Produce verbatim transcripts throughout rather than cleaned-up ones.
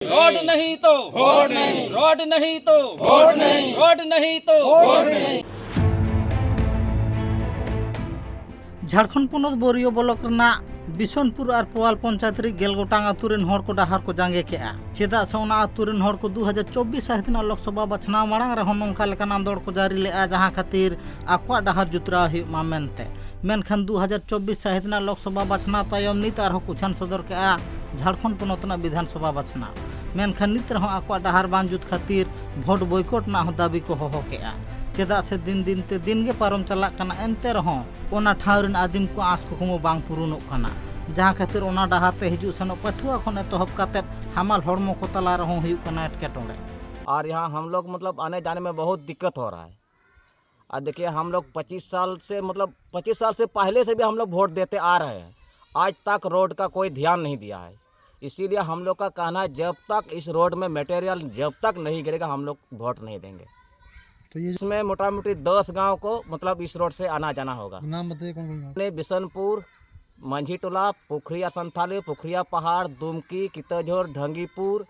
Road नहीं तो vote नहीं। रोड नहीं तो वोट नहीं। रोड नहीं तो वोट नहीं। ᱡᱷᱟᱲᱠᱷᱚᱸᱰ ᱯᱚᱱᱚᱛ ᱵᱳᱨᱤᱭᱳ ᱵᱞᱚᱠ ᱨᱮᱱᱟᱜ ᱵᱤᱥᱚᱱᱯᱩᱨ ᱟᱨ ᱯᱳᱣᱟᱞ ᱯᱚᱧᱪᱟᱭᱮᱛ ᱨᱮ ᱜᱮᱞ ᱜᱚᱴᱟᱝ ᱟᱹᱛᱩ ᱨᱮᱱ ᱦᱚᱲ ᱠᱚ ᱰᱟᱦᱟᱨ ᱠᱚ ᱡᱟᱸᱜᱮ ᱠᱮᱜᱼᱟ᱾ ᱪᱮᱫᱟᱜ ᱥᱮ ᱚᱱᱟ ᱟᱹᱛᱩ ᱨᱮᱱ ᱦᱚᱲ ᱠᱚ ᱫᱩ ᱦᱟᱡᱟᱨ ᱪᱚᱵᱵᱤᱥ ᱥᱟᱹᱦᱤᱛ ᱨᱮᱱᱟᱜ ᱞᱳᱠᱥᱚᱵᱷᱟ ᱵᱟᱪᱷᱱᱟᱣ ᱢᱟᱲᱟᱝ ᱨᱮᱦᱚᱸ ᱱᱚᱝᱠᱟ ᱞᱮᱠᱟᱱ ᱟᱸᱫᱳᱲ ᱠᱚ ᱡᱟᱹᱨᱤ ᱞᱮᱜᱼᱟ, ᱡᱟᱦᱟᱸ ᱠᱷᱟᱹᱛᱤᱨ ᱟᱠᱚᱣᱟᱜ ᱰᱟᱦᱟᱨ ᱡᱩᱛᱨᱟᱣ ᱦᱩᱭᱩᱜ ᱢᱟ ᱢᱮᱱᱛᱮ᱾ ᱢᱮᱱᱠᱷᱟᱱ ᱫᱩ ᱦᱟᱡᱟᱨ ᱪᱚᱵᱵᱤᱥ ᱥᱟᱹᱦᱤᱛ ᱨᱮᱱᱟᱜ ᱞᱳᱠᱥᱚᱵᱷᱟ ᱵᱟᱪᱷᱱᱟᱣ ᱛᱟᱭᱚᱢ ᱱᱤᱛ ᱟᱨᱦᱚᱸ ᱠᱚ ᱩᱪᱷᱟᱹᱱ ᱥᱚᱫᱚᱨ ᱠᱮᱜᱼᱟ ᱡᱷᱟᱲᱠᱷᱚᱸᱰ ᱯᱚᱱᱚᱛ ᱨᱮᱱᱟᱜ ᱵᱤᱫᱷᱟᱱ ᱥᱚᱵᱷᱟ ᱵᱟᱪᱷᱱᱟᱣ᱾ ᱢᱮᱱᱠᱷᱟᱱ ᱱᱤᱛ ᱨᱮᱦᱚᱸ ᱟᱠᱚᱣᱟᱜ ᱰᱟᱦᱟᱨ ᱵᱟᱝ ᱡᱩᱛ ᱠᱷᱟᱹᱛᱤᱨ ᱵᱷᱳᱴ ᱵᱚᱭᱠᱚᱴ ᱨᱮᱱᱟᱜ ᱦᱚᱸ ᱫᱟᱹᱵᱤ ᱠᱚ ᱦᱚᱦᱚ ᱠᱮᱜᱼᱟ᱾ ᱪᱮᱫᱟᱜ ᱥᱮ ᱫᱤᱱ ᱫᱤᱱ ᱛᱮ ᱫᱤᱱ ᱜᱮ ᱯᱟᱨᱚᱢ ᱪᱟᱞᱟᱜ ᱠᱟᱱᱟ, ᱮᱱᱛᱮ ᱨᱮᱦᱚᱸ ᱚᱱᱟ ᱴᱷᱟᱶ ᱨᱮᱱ ᱟᱹᱫᱤᱢ ᱠᱚ ᱟᱸᱥ ᱠᱩᱠᱢᱩ ᱵᱟᱝ ᱯᱩᱨᱩᱱᱚᱜ ᱠᱟᱱᱟ, ᱡᱟᱦᱟᱸ ᱠᱷᱟᱹᱛᱤᱨ ᱚᱱᱟ ᱰᱟᱦᱟᱨ ᱛᱮ ᱦᱤᱡᱩᱜ ᱥᱮᱱᱚᱜ ᱯᱟᱹᱴᱷᱩᱣᱟᱹ ᱠᱷᱚᱱ ᱮᱛᱚᱦᱚᱵ ᱠᱟᱛᱮᱫ ᱦᱟᱢᱟᱞ ᱦᱚᱲᱢᱚ ᱠᱚ ᱛᱟᱞᱟ ᱨᱮᱦᱚᱸ ᱦᱩᱭᱩᱜ ᱠᱟᱱᱟ ᱮᱴᱠᱮᱴᱚᱬᱮ᱾ और यहाँ हम लोग मतलब आने जाने में बहुत दिक्कत हो रहा है। और देखिए, हम लोग पच्चीस साल से, मतलब पच्चीस साल से पहले से भी हम लोग वोट देते आ रहे हैं, आज तक रोड का कोई ध्यान नहीं दिया है। इसीलिए हम लोग का कहना है, जब तक इस रोड में मटेरियल जब तक नहीं गिरेगा, हम लोग वोट नहीं देंगे। तो ये इसमें मोटा मोटी दस गांव को मतलब इस रोड से आना जाना होगा। नाम बताइए, कौन कौन गाँव? ने बिशनपुर, मंझी टोला, पुखरिया संथाली, पुखरिया पहाड़, दुमकी, कितझोर, ढंगीपुर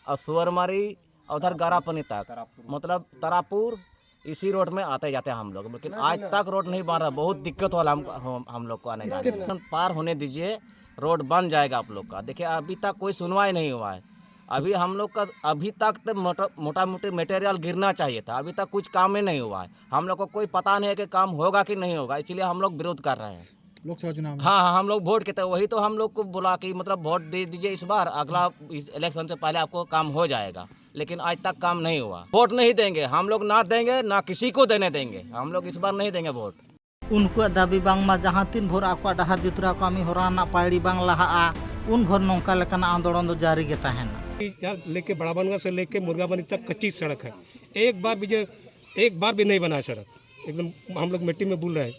और सुअरमारी, और उधर गारापनी तक, मतलब तारापुर, इसी रोड में आते जाते हैं हम लोग, लेकिन आज तक रोड नहीं बन रहा। बहुत दिक्कत हो रहा हम, हम, हम लोग को आने जाने में। पार होने दीजिए, रोड बन जाएगा आप लोग का। देखिए, अभी तक कोई सुनवाई नहीं हुआ है। अभी हम लोग का, अभी तक तो मोटा मोटा मोटी मटेरियल गिरना चाहिए था, अभी तक कुछ काम ही नहीं हुआ है। हम लोग को कोई पता नहीं है कि काम होगा कि नहीं होगा, इसीलिए हम लोग विरोध कर रहे हैं। लोकसभा चुनाव में। हाँ, हाँ, हम लोग वोट के, तो वही तो हम लोग को बोला कि मतलब वोट दे दीजिए इस बार, अगला इस इलेक्शन से पहले आपको काम हो जाएगा, लेकिन आज तक काम नहीं हुआ। वोट नहीं देंगे हम लोग, ना देंगे, ना किसी को देने देंगे। हम लोग इस बार नहीं देंगे वोट। ᱩᱱᱠᱩᱣᱟᱜ ᱫᱟᱹᱵᱤ ᱵᱟᱝᱢᱟ ᱡᱟᱦᱟᱸ ᱛᱤᱱ ᱵᱷᱳᱨ ᱟᱠᱚᱣᱟᱜ ᱰᱟᱦᱟᱨ ᱡᱩᱛᱨᱟᱣ ᱠᱟᱹᱢᱤ ᱦᱚᱨᱟ ᱨᱮᱱᱟᱜ ᱯᱟᱹᱭᱲᱤ ᱵᱟᱝ ᱞᱟᱦᱟᱜᱼᱟ, ᱩᱱ ᱵᱷᱳᱨ ᱱᱚᱝᱠᱟ ᱞᱮᱠᱟᱱᱟᱜ ᱟᱱᱫᱳᱲᱚᱱ ᱫᱚ ᱡᱟᱹᱨᱤ ᱜᱮ ᱛᱟᱦᱮᱱᱟ᱾ यहाँ लेके बड़ा बनगा से लेके मुर्गा बनी तक कच्ची सड़क है। एक बार भी जो, एक बार भी नहीं बना है सड़क। एकदम हम लोग मिट्टी में बुल रहे हैं।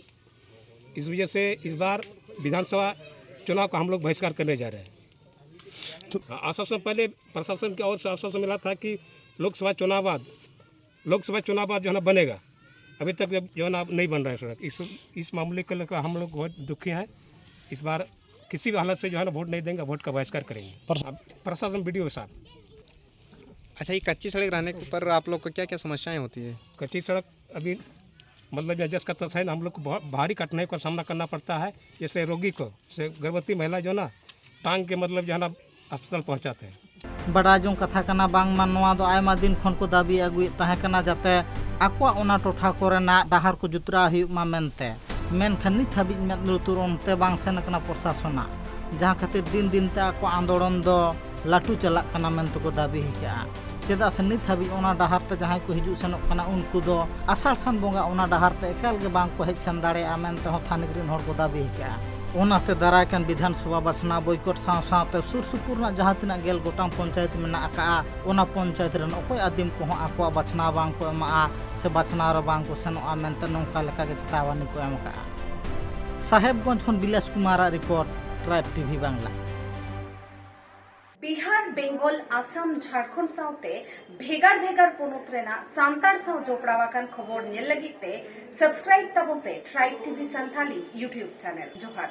इस वजह से इस बार विधानसभा चुनाव का हम लोग बहिष्कार करने जा रहे हैं। तो हाँ, आश्वासन पहले प्रशासन की ओर से आश्वासन मिला था कि लोकसभा चुनाव बाद, लोकसभा चुनाव बाद जो है ना बनेगा, अभी तक जो है ना नहीं बन रहा है सड़क। इस, इस मामले को लेकर हम लोग बहुत दुखी हैं। इस बार किसी भी हालत से जो है ना वोट नहीं देंगे, वोट का बहिष्कार करेंगे। प्रशासन, बीडीओ साहब। अच्छा, ये कच्ची सड़क रहने पर आप लोग को क्या क्या समस्याएं होती है? कच्ची सड़क अभी मतलब जस का तस है ना, हम लोग को भारी कठिनाई का सामना करना पड़ता है। जैसे रोगी को, जैसे गर्भवती महिला जो ना टांग के मतलब जो है ना अस्पताल पहुँचाते हैं। ᱵᱟᱰᱟᱭ ᱡᱚᱝ ᱠᱟᱛᱷᱟ ᱠᱟᱱᱟ, ᱵᱟᱝᱢᱟ ᱱᱚᱣᱟ ᱫᱚ ᱟᱭᱢᱟ ᱫᱤᱱ ᱠᱷᱚᱱ ᱠᱚ ᱫᱟᱹᱵᱤ ᱟᱹᱜᱩᱭᱮᱫ ᱛᱟᱦᱮᱸ ᱠᱟᱱᱟ ᱡᱟᱛᱮ ᱟᱠᱚᱣᱟᱜ ᱚᱱᱟ ᱴᱚᱴᱷᱟ ᱠᱚᱨᱮᱱᱟᱜ ᱰᱟᱦᱟᱨ ᱠᱚ ᱡᱩᱛᱨᱟᱣ ᱦᱩᱭᱩᱜ ᱢᱟ ᱢᱮᱱᱛᱮ᱾ ᱢᱮᱱᱠᱷᱟᱱ ᱱᱤᱛ ᱦᱟᱹᱵᱤᱡ ᱢᱮᱫ ᱞᱩᱛᱩᱨ ᱚᱱᱛᱮ ᱵᱟᱝ ᱥᱮᱱ ᱟᱠᱟᱱᱟ ᱯᱨᱚᱥᱟᱥᱚᱱᱟᱜ, ᱡᱟᱦᱟᱸ ᱠᱷᱟᱹᱛᱤᱨ ᱫᱤᱱ ᱫᱤᱱ ᱛᱮ ᱟᱠᱚ ᱟᱱᱫᱳᱲᱚᱱ ᱫᱚ ᱞᱟᱹᱴᱩ ᱪᱟᱞᱟᱜ ᱠᱟᱱᱟ ᱢᱮᱱᱛᱮ ᱠᱚ ᱫᱟᱹᱵᱤ ᱟᱠᱟᱫᱼᱟ᱾ ᱪᱮᱫᱟᱜ ᱥᱮ ᱱᱤᱛ ᱦᱟᱹᱵᱤᱡ ᱚᱱᱟ ᱰᱟᱦᱟᱨ ᱛᱮ ᱡᱟᱦᱟᱸᱭ ᱠᱚ ᱦᱤᱡᱩᱜ ᱥᱮᱱᱚᱜ ᱠᱟᱱᱟ, ᱩᱱᱠᱩ ᱫᱚ ᱟᱥᱟᱲ ᱥᱟᱱ ᱵᱚᱸᱜᱟ ᱚᱱᱟ ᱰᱟᱦᱟᱨ ᱛᱮ ᱮᱠᱟᱞ ᱜᱮ ᱵᱟᱝ ᱠᱚ ᱦᱮᱡ ᱥᱮᱱ ᱫᱟᱲᱮᱭᱟᱜᱼᱟ ᱢᱮᱱᱛᱮ ᱦᱚᱸ ᱛᱷᱟᱹᱱᱤᱠ ᱨᱤᱱ ᱦᱚᱲ ᱠᱚ ᱫᱟᱹᱵᱤ ᱟᱠᱟᱫᱼᱟ᱾ ᱚᱱᱟᱛᱮ ᱫᱟᱨᱟᱭ ᱠᱟᱱ ᱵᱤᱫᱷᱟᱱ ᱥᱚᱵᱷᱟ ᱵᱟᱪᱷᱱᱟᱣ ᱵᱚᱭᱠᱚᱴ ᱥᱟᱶ ᱥᱟᱶᱛᱮ ᱥᱩᱨ ᱥᱩᱯᱩᱨ ᱨᱮᱱᱟᱜ ᱡᱟᱦᱟᱸ ᱛᱤᱱᱟᱹᱜ ᱜᱮᱞ ᱜᱚᱴᱟᱝ ᱯᱚᱧᱪᱟᱭᱮᱛ ᱢᱮᱱᱟᱜ ᱟᱠᱟᱫᱼᱟ, ᱚᱱᱟ ᱯᱚᱧᱪᱟᱭᱮᱛ ᱨᱮᱱ ᱚᱠᱚᱭ ᱟᱹᱫᱤᱢ ᱠᱚᱦᱚᱸ ᱟᱠᱚᱣᱟᱜ ᱵᱟᱪᱷᱱᱟᱣ ᱵᱟᱝ ᱠᱚ ᱮᱢᱟᱜᱼᱟ ᱥᱮ ᱵᱟᱪᱷᱱᱟᱣ ᱨᱮ ᱵᱟᱝ ᱠᱚ ᱥᱮᱱᱚᱜᱼᱟ ᱢᱮᱱᱛᱮ ᱱᱚᱝᱠᱟ ᱞᱮᱠᱟᱜᱮ ᱪᱮᱛᱟᱣᱟᱱᱤ ᱠᱚ ᱮᱢ ᱟᱠᱟᱫᱼᱟ᱾ ᱥᱟᱦᱮᱵᱽᱜᱚᱸᱡᱽ ᱠᱷᱚᱱ ᱵᱤᱞᱟᱥ ᱠᱩᱢᱟᱨᱟᱜ report, tribe TV Bangla. Bihar, Bengal, Assam, Jharkhand ᱥᱟᱶᱛᱮ ᱵᱷᱮᱜᱟᱨ ᱵᱷᱮᱜᱟᱨ ᱯᱚᱱᱚᱛ ᱨᱮᱱᱟᱜ ᱥᱟᱱᱛᱟᱲ ᱥᱟᱶ ᱡᱚᱯᱲᱟᱣ ᱟᱠᱟᱱ ᱠᱷᱚᱵᱚᱨ ᱧᱮᱞ ᱞᱟᱹᱜᱤᱫ ᱛᱮ subscribe ᱛᱟᱵᱚᱱ ᱯᱮ Tribe T V Santhali YouTube channel. ᱡᱚᱦᱟᱨ᱾